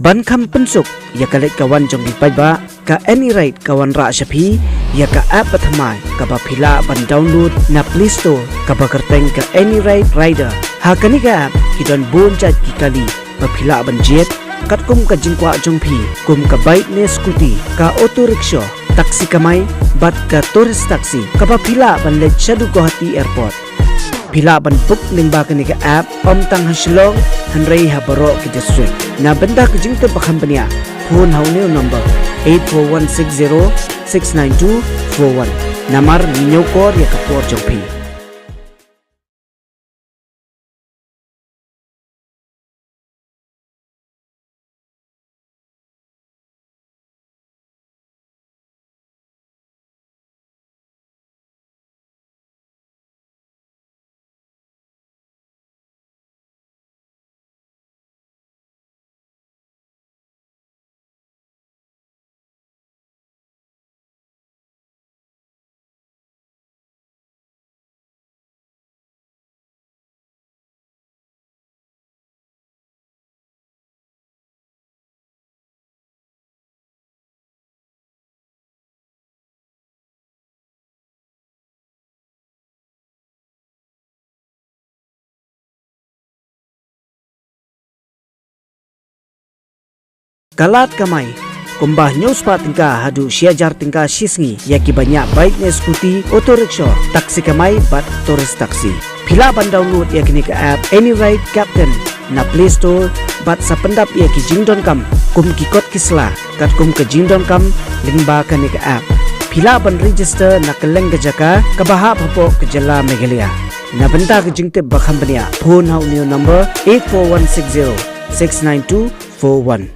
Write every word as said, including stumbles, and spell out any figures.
Ban kham pynsuk ïa ka leit ka wan jong ki paidbah, ka AnyRide ka wanrah sha phi ïa ka app bathymmai kaba phi lah ban download na Play Store kaba kyrteng ka AnyRide Rider. Ha kane ka app ki don bun jait ki kali ba phi lah ban jied, katkum ka jingkwah jong phi, kum ka bike ne scooty, ka auto rickshaw, taxi kamai, bad ka tourist taxi, kaba phi lah ban leit shaduh Guwahati Airport. Phi lah ban book lyngba kane ka app, ym tang ha Shillong, hynrei ha baroh ki district. Na bynta ka jingtip ba kham bniah, phone ha une u number, eight four one six zero six nine two four one. Namar ngi ñiewkor ïa ka por jong phi. Ka lad kamai kumba hynñiew spah tyngka haduh shi hajar tyngka shi sngi ïa kiba ñiah bike ne scooty, auto rickshaw, taxi kamai bad tourist taxi. Phi lah ban download ïa kane ka app AnyRide Captain na Play Store bad sa pyndap ïa ki jingdonkam kum ki kot ki sla katkum ka jingdonkam lyngba kane ka app. Phi lah ban register na kylleng ka jaka kaba hap hapoh ka jylla Meghalaya. Na bynta ka jingtip ba kham bniah, phone ha une u number, eight four one six zero six nine two four one.